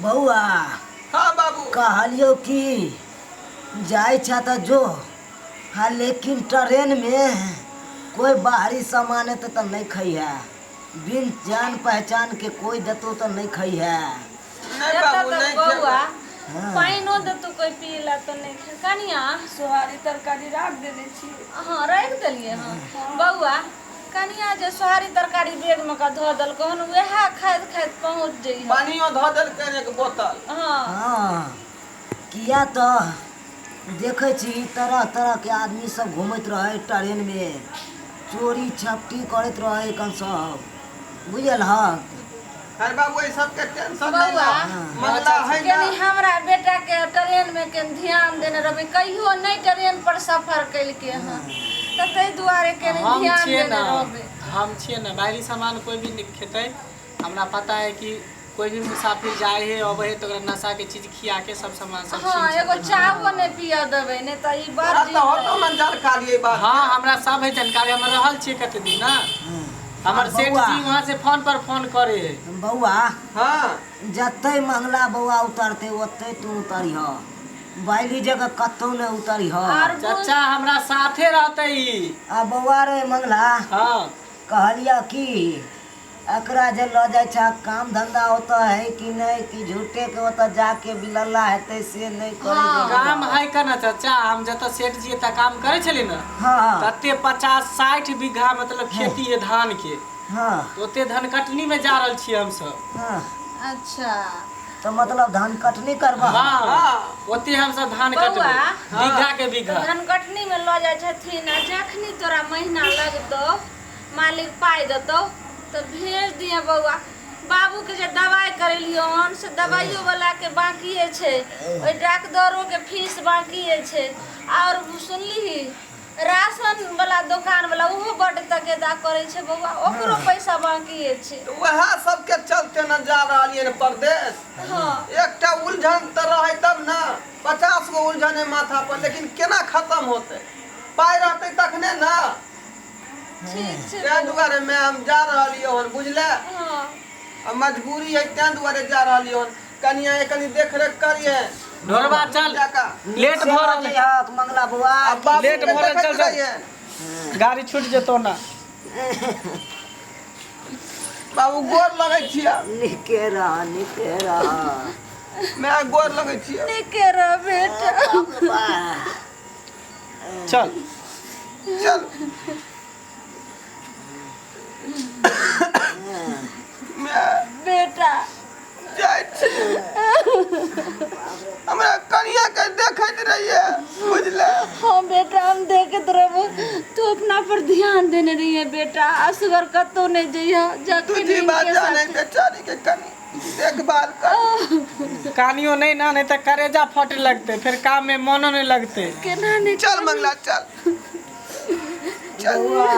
बौआ। हाँ बाबू। कहलियौ कि जाइ छ तऽ जो, हाँ, लेकिन ट्रेन में कोई बाहरी सामान एतै तऽ नहीं खइहे, बिन जान पहचान के कोई देतो तऽ नहीं खइहे। नहीं एतऽ बाबू, तऽ नहीं बौआ खेबै। पानिओ देतौ कोई पिए ला तऽ नहि खाय। कनिया सोहारी तरकारी राख देने छी। हाँ, राखि देलियै। हँ बौआ, कनिया जे सोहारी तरकारी बैग में कऽ धऽ देलकौ हन, वएह खाइत खाइत पहुँच जइहे। पानियो धऽ देलकै एक बोतल। हाँ। हाँ, किया तऽ देखै छी तरह तरह के आदमी सब घूमैत रहै ट्रेन में, चोरी छपटी करैत रहै कन सब, बुझल हक। अरे बाबू, एहि सबके टेंशन नहीं बौआ, ला, मंगला है ना। कनि हमरा बेटा के ट्रेन में कनि ध्यान देने रहबै। कहियो नहि ट्रेन पर सफर केलकै हन, तऽ ताहि दुआरे कनि हम ध्यान छियै देने ने रहबै। हम छियै ने, बाहरी सामान कोई भी नहि खेतै। हमरा पता है कि कोई भी मुसाफिर जाए है, अबै है, तऽ ओकरा नशा के चीज खिया के सब सामान सब हाँ, छीन एगो सकै। चाहो नहि पियऽ देबै, नहि तऽ ई बड़ तोरा तऽ होतो जिद। ने जानकारी एहि बात। हाँ, हमरा सब है जानकारी। हम रहल छियै कते दिन ना, हमर सेठ बौआ। जी वहाँ से फोन पर फोन करे है। बौआ। हाँ। जतै मंगला बौआ उतरतै, ओतै तू उतरिह, बाइली जगह कतौ नहि उतरिह। आर चाचा हमरा साथे रहते ई। आ बौआ रे मंगला। हाँ। कहलियह कि एकरा जे लऽ जाइ छह, काम धंधा ओतऽ है कि नहि, कि झूठे के ओतऽ जाके बिलल्ला हेतै, से नहि करै। हाँ। काम है कना चाचा, हम जतऽ सेठ जी एतऽ काम करै छली ने, तते 50-60 बीघा मतलब खेती है धान के। तऽ ओते धान कटनी में जा रहल छियै हमसब। अच्छा। तऽ मतलब धान कटनी करबह? हाँ। हाँ। ओते हमसब धान बौआ। कटबै बीघा के बीघा। धन कटनी में लऽ जाइ छथिन, आ जखनी तोरा महीना लगतौ, मालिक पाइ देतौ तऽ भेज दिहे बौआ। बाबूके जे दवाइ करेलियौ हन, से दवाइयो वाला के बाकिए छै, ओहि डाकदरोके फीस बाकिए छै। आओर सुनलिही, राशन वाला दोकान वाला ओहो बड्ड तकेदा करै छै बौआ, ओकरो पैसा बाकिए छै। तऽ उएह सबके चलते ने जा रहलियै ने परदेश। एकटा उलझन तऽ रहै तब ने, 50 गो उलझन है माथा पर, लेकिन केना खत्म होतै? पाइ रहतै तखने ने। ठीक छै। ताहि दुआरे मैं हम जा रहलियै हन, बुझले? हाँ। आ मजबूरी है, ताहि दुआरे जा रहलियै हन। कनिया कनि देख रेख करिहे। ढोरबा चल। जाका। लेट भऽ रहल है। हक मंगला बौआ। आ बाबू लेट के भऽ रहल, देखैत चल, चल। रहिहे। गाड़ी छूट जेतौ ना। बाबू, गोर लगै छियै। नीके रह, नीके रह। मैं गोर लगै छियै। नीके रह बेटा। वाह। चल। चल मैं बेटा। जाइ छी, हमरा कनिया के देखैत रहिए, बुझले? हाँ बेटा, हम देखत रहबो। तू अपना पर ध्यान देने रहिए बेटा, असगर कतौ नहीं जइह। तू जखन जी बात इनके जाने साथे- बेचारी के कनि देखभाल कर। कानियो नहीं ना, नहीं तऽ करेजा फटे लगते, फिर काम में मनो नहीं लगते। केना नहीं। चल मंगला, चल चल। बौआ।